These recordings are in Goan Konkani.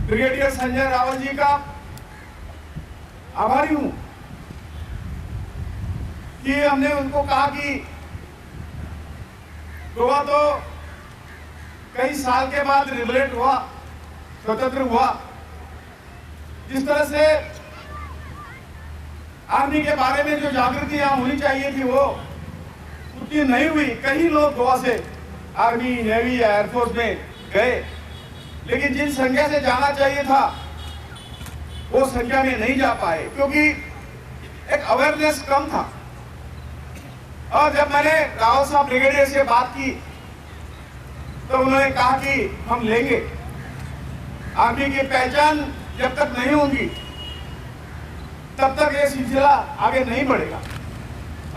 ब्रिगेडियर संजय रावल जी का आभारी हूं कि हमने उनको कहा कि गोवा तो कई साल के बाद लिबरेट हुआ, स्वतंत्र हुआ। जिस तरह से आर्मी के बारे में जो जागृति यहाँ होनी चाहिए थी, वो उतनी नहीं हुई। कई लोग गोवा से आर्मी, नेवी या एयरफोर्स में गए, लेकिन जिन संख्या से जाना चाहिए था, वो संख्या में नहीं जा पाए, क्योंकि एक अवेयरनेस कम था। और जब मैंने रावल साहब ब्रिगेडियर से बात की, तो उन्होंने कहा कि हम लेंगे। आर्मी की पहचान जब तक नहीं होगी, तब तक ये सिलसिला आगे नहीं बढ़ेगा।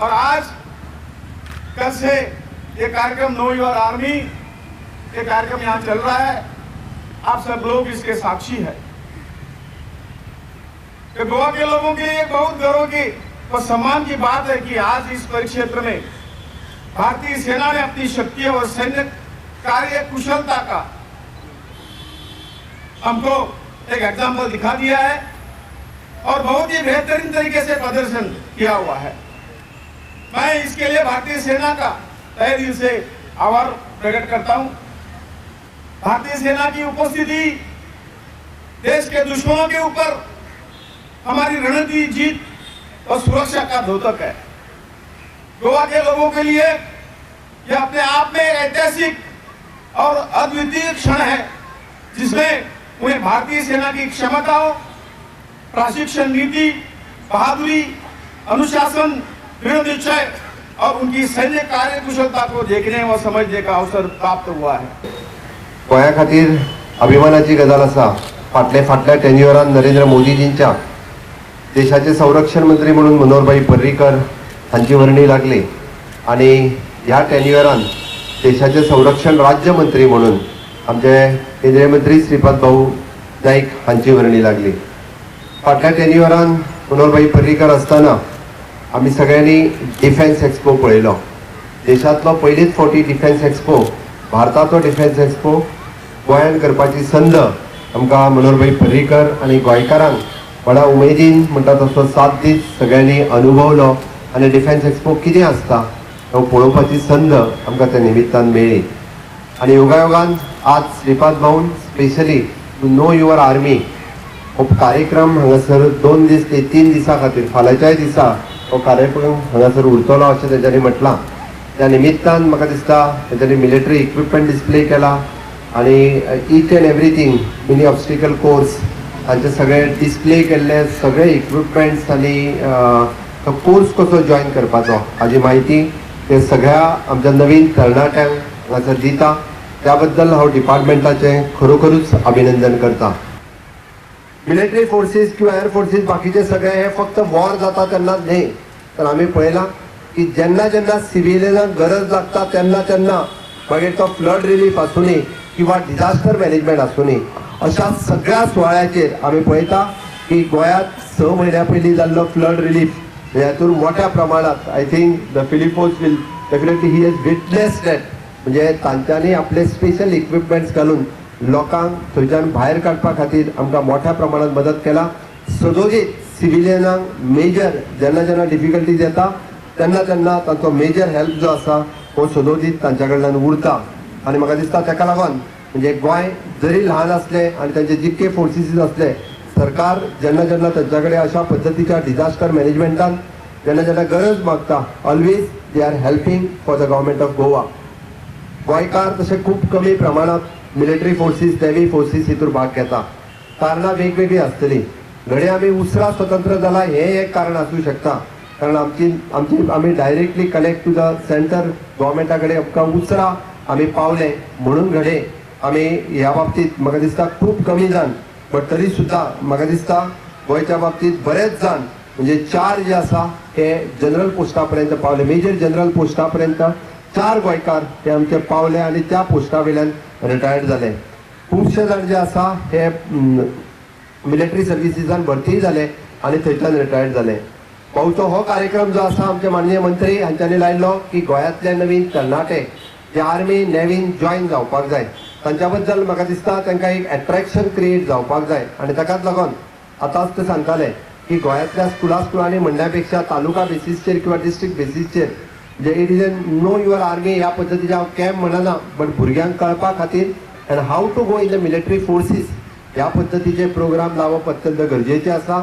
और आज कल से ये कार्यक्रम, नो your army, ये कार्यक्रम यहाँ चल रहा है। आप सब लोग इसके साक्षी हैं कि गोवा के लोगों के लिए बहुत गर्व की और सम्मान की बात है कि आज इस परिक्षेत्र में भारतीय सेना ने अपनी शक्ति और सैन्य कार्य कुशलता का हमको एक एग्जाम्पल दिखा दिया है और बहुत ही बेहतरीन तरीके से प्रदर्शन किया हुआ है। मैं इसके लिए भारतीय सेना का तहे दिल से आभार प्रकट करता हूं। भारतीय सेना की उपस्थिति देश के दुश्मनों के ऊपर हमारी रणनीति, जीत और सुरक्षा का द्योतक है। गोवा के लोगों के लिए यह अपने आप में ऐतिहासिक और अद्वितीय क्षण है, जिसमें उन्हें भारतीय सेना की क्षमताओं, प्रशिक्षण नीति, बहादुरी, अनुशासन, दृढ़ निश्चय और उनकी सैन्य कार्य कुशलता को देखने व समझने का अवसर प्राप्त हुआ है। गोंया खातीर अभिमानाची गजाल आसा। फाटले फाटल्या टेन्युअरान नरेंद्र मोदीजींच्या देशाचे संरक्षण मंत्री म्हणून मनोहरभाई पर्रीकर हांची वर्णी लागली आणि ह्या टेन्युअरान देशाचे संरक्षण राज्यमंत्री म्हणून आमचे केंद्रीय मंत्री श्रीपाद भाऊ नाईक हांची वर्णी लागली। फाटल्या टेन्युअरान मनोहरभाई पर्रीकर आसतना आमी सगळ्यांनी डिफेन्स एक्सपो पळयलो। देशांतलो पयलीच फावटी डिफेन्स एक्सपो, भारताचो डिफेन्स एक्सपो गोंयांत करपाची संद आमकां मनोहरभाई पर्रीकर आनी गोंयकारांक व्हडा उमेदीन म्हणटा तसो 7 दीस सगळ्यांनी अनुभवलो आनी डिफेन्स एक्सपो कितें आसता तो पळोवपाची संद आमकां त्या निमित्तान मेळ्ळी। आनी योगायोगान आज श्रीपाद भाऊन specially to know your army हो कार्यक्रम हांगासर 2 दीस ते 3 दिसां खातीर, फाल्यांच्याय दिसा हो कार्यक्रम हांगासर उरतलो अशें तेंच्यांनी म्हटलां। त्या निमित्तान म्हाका दिसता तेंच्यांनी मिलिटरी इक्विपमेंट डिस्प्ले केला आनी each and everything, mini obstacle course हांचे सगळे डिस्प्ले केल्ले सगळे इक्विपमेंट्स आनी तो कोर्स कसो जॉयन करपाचो हाजी म्हायती ते सगळ्या आमच्या नवीन तरणाट्यांक हांगासर दिता। त्या बद्दल हांव डिपार्टमेंटाचें खरोखरूच अभिनंदन करता। मिलिटरी फोर्सीस किंवा एअर फोर्सीस, बाकीचे सगळे हे फक्त वॉर जाता तेन्नाच न्ही, तर आमी पळयलां की जेन्ना जेन्ना सिविलियनाक गरज लागता तेन्ना तेन्ना, मागीर तो फ्लड रिलीफ आसुनी किंवा डिझास्टर मॅनेजमेंट आसुनी, अशा सगळ्या सुवाळ्याचेर आमी पळयता की गोंयांत 6 म्हयन्या पयलीं जाल्लो फ्लड रिलीफ हातून मोठ्या प्रमाणात, I think the Philippos will definitely, he has witness that, म्हणजे तांच्यांनी आपले स्पेशल इक्विपमेंट्स घालून लोकांक थंयच्यान भायर काडपा खातीर आमकां मोठ्या प्रमाणात मदत केला। सदोजीत सिविलियनांक मेजर जेन्ना जेन्ना डिफिकल्टीज येता तेन्ना तेन्ना तांचो मेजर हेल्प जो आसा हो सदोजीत तांच्या कडल्यान उरता। आनी म्हाका दिसता ताका लागून म्हणजे गोंय जरी ल्हान आसलें आनी तांचे जितके फोर्सीस आसले, सरकार जेन्ना जेन्ना तांच्या कडेन अशा पद्दतीच्या डिझास्टर मॅनेजमेंटान जेन्ना जेन्ना गरज मागता, always they are helping for the government of Goa. गोंयकार तशे खूब कमी प्रमाणात मिलिटरी फोर्सीस, नेव्ही फोर्सीस हितूर भाग घेता। कारणां वेगवेगळीं आसतलीं। घडये आमी उसरां स्वतंत्र जाला हें एक कारण आसूं शकता, कारण आमची आमी directly connect to the center गोवमेंटा कडेन आमकां उसरां आमी पावले म्हणून घडये आमी ह्या बाबतींत म्हाका दिसता खूब कमी जाण, बट तरी सुद्दां म्हाका दिसता गोंयच्या बाबतींत बरेच जाण, म्हणजे चार जे आसा हे जनरल पोस्टा पर्यंत पावले। मेजर जनरल पोस्टा पर्यंत चार गोंयकार हे आमचे पावले आनी त्या पोस्टा वयल्यान रिटायर्ड जाले। खुबशे जाण जे आसा हे मिलिटरी सर्विसीसान भरती जाले आनी थंयच्यान रिटायर्ड जाले। भाऊचो हो कार्यक्रम जो आसा, आमचे माननीय मंत्री हांच्यांनी लायल्लो की गोंयांतले नवीन तरणाटे जे आर्मी, नेव्हीन जॉयन जावपाक जाय। तांच्या बद्दल म्हाका दिसता तांकां एक एट्रेक्शन क्रिएट जावपाक जाय. आनी ताकाच लागून आतांच ते सांगताले की गोंयांतल्या स्कुलांनी म्हणल्या पेक्षा तालुका बेसीसचेर किंवा डिस्ट्रिक्ट बेसीसचेर जे it is a know your army ह्या पद्दतीचे हांव कॅम्प म्हणना, बट भुरग्यांक कळपा खातीर and how to go in the military forces ह्या पद्दतीचे प्रोग्राम लावप अत्यंत गरजेचे आसा.